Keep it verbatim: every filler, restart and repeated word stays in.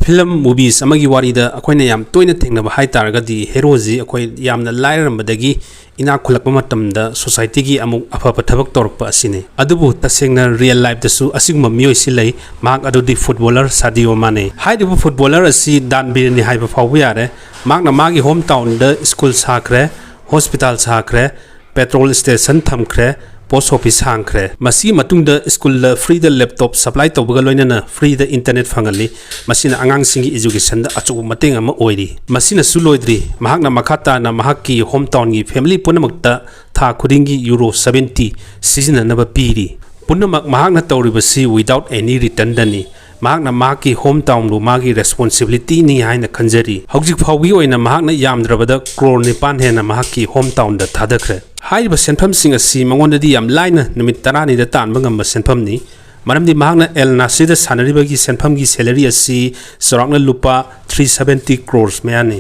Film movies ꯑꯃꯒꯤ ꯋꯥꯔꯤꯗ ꯑꯩꯈꯣꯏꯅ ꯌꯥꯝ ꯇꯣꯏꯅ ꯊꯦꯡꯅꯕ ꯍꯥꯏ ꯇꯥꯔꯒꯗꯤ, ꯍꯦꯔꯣꯁꯤ ꯑꯩꯈꯣꯏ ꯌꯥꯝꯅ ꯂꯥꯏꯔꯔꯝꯕꯗꯒꯤ ꯏꯅꯥꯛ ꯈꯨꯜꯂꯛꯄ ꯃꯇꯝꯗ ꯁꯣꯁꯥꯏꯇꯤꯒꯤ ꯑꯃꯨꯛ ꯑꯐꯕ ꯊꯕꯛ ꯇꯧꯔꯛꯄ ꯑꯁꯤꯅꯤ꯫ ꯑꯗꯨꯕꯨ ꯇꯁꯦꯡꯅ ꯔꯤꯌꯦꯜ ꯂꯥꯏꯐꯇꯁꯨ ꯑꯁꯤꯒꯨꯝꯕ ꯃꯤꯑꯣꯏꯁꯤ ꯂꯩ꯫ ꯃꯍꯥꯛ ꯑꯗꯨꯗꯤ ꯐꯨꯠꯕꯣꯂꯔ ꯁꯥꯗꯤꯑꯣ ꯃꯥꯅꯦ꯫ ꯍꯥꯏꯔꯤꯕ ꯐꯨꯠꯕꯣꯂꯔ ꯑꯁꯤ ꯗꯥꯟꯕꯤꯔꯅꯤ ꯍꯥꯏꯕ ꯐꯥꯎꯕ ꯌꯥꯔꯦ꯫ ꯃꯍꯥꯛꯅ ꯃꯥꯒꯤ ꯍꯣꯝ ꯇꯥꯎꯟꯗ ꯁ꯭ꯀꯨꯜ ꯁꯥꯈ꯭ꯔꯦ, ꯍꯣꯁꯄꯤꯇꯥꯜ ꯁꯥꯈ꯭ꯔꯦ, ꯄꯦꯇ꯭ꯔꯣꯜ ꯁ꯭ꯇꯦꯁꯟ ꯊꯝꯈ꯭ꯔꯦ, ꯄꯣꯁ ꯑꯣꯐꯤꯁ ꯍꯥꯡꯈ꯭ꯔꯦ꯫ ꯃꯁꯤꯒꯤ ꯃꯇꯨꯡꯗ ꯁ꯭ꯀꯨꯜꯗ ꯐ꯭ꯔꯤꯗ ꯂꯦꯞꯇꯣꯞ ꯁꯄ꯭ꯂꯥꯏ ꯇꯧꯕꯒ ꯂꯣꯏꯅꯅ ꯐ꯭ꯔꯤꯗ ꯏꯟꯇꯔꯅꯦꯠ ꯐꯪꯍꯜꯂꯤ꯫ ꯃꯁꯤꯅ ꯑꯉꯥꯡꯁꯤꯡꯒꯤ ꯏꯖꯨꯀꯦꯁꯟꯗ ꯑꯆꯧꯕ ꯃꯇꯦꯡ ꯑꯃ ꯑꯣꯏꯔꯤ꯫ ꯃꯁꯤꯅꯁꯨ ꯂꯣꯏꯗ꯭ꯔꯤ, ꯃꯍꯥꯛꯅ ꯃꯈꯥ ꯇꯥꯅ ꯃꯍꯥꯛꯀꯤ ꯍꯣꯝ ꯇꯥꯎꯟꯒꯤ ꯐꯦꯃꯤꯂꯤ ꯄꯨꯝꯅꯃꯛꯇ ꯊꯥ ꯈꯨꯗꯤꯡꯒꯤ ꯌꯨꯔꯣ ꯁꯚꯦꯟꯇꯤ ꯁꯤꯖꯤꯟꯅꯅꯕ ꯄꯤꯔꯤ꯫ ꯄꯨꯝꯅꯃꯛ ꯃꯍꯥꯛꯅ ꯇꯧꯔꯤꯕꯁꯤ without any returnꯗꯅꯤ꯫ ꯃꯍꯥꯛꯅ ꯃꯍꯥꯛꯀꯤ ꯍꯣꯝ ꯇꯥꯎꯟꯕꯨ ꯃꯥꯒꯤ ꯔꯦꯁꯄꯣꯟꯁꯤꯕꯤꯂꯤꯇꯤꯅꯤ ꯍꯥꯏꯅ ꯈꯟꯖꯔꯤ꯫ ꯍꯧꯖꯤꯛ ꯐꯥꯎꯕꯒꯤ ꯑꯣꯏꯅ ꯃꯍꯥꯛꯅ ꯌꯥꯝꯗ꯭ꯔꯕꯗ ꯀ꯭ꯔꯣꯔ ꯅꯤꯄꯥꯟ ꯍꯦꯟꯅ ꯃꯍꯥꯛꯀꯤ ꯍꯣꯝ ꯇꯥꯎꯟꯗ ꯊꯥꯗꯈ꯭ꯔꯦ꯫ ꯍꯥꯏꯔꯤꯕ ꯁꯦꯟꯐꯝꯁꯤꯡ ꯑꯁꯤ ꯃꯉꯣꯟꯗꯗꯤ ꯌꯥꯝ ꯂꯥꯏꯅ ꯅꯨꯃꯤꯠ ꯇꯔꯥꯅꯤꯗ ꯇꯥꯟꯕ ꯉꯝꯕ ꯁꯦꯟꯐꯝꯅꯤ, ꯃꯔꯝꯗꯤ ꯃꯍꯥꯛꯅ ꯑꯦꯜ ꯅꯥꯁꯔꯗ ꯁꯥꯟꯅꯔꯤꯕꯒꯤ ꯁꯦꯟꯐꯝꯒꯤ ꯁꯦꯂꯔꯤ ꯑꯁꯤ ꯆꯥꯎꯔꯥꯛꯅ ꯂꯨꯄꯥ ꯊ꯭ꯔꯤ ꯁꯚꯦꯟꯇꯤ ꯀ꯭ꯔꯣꯔꯁ ꯃꯌꯥꯅꯤ꯫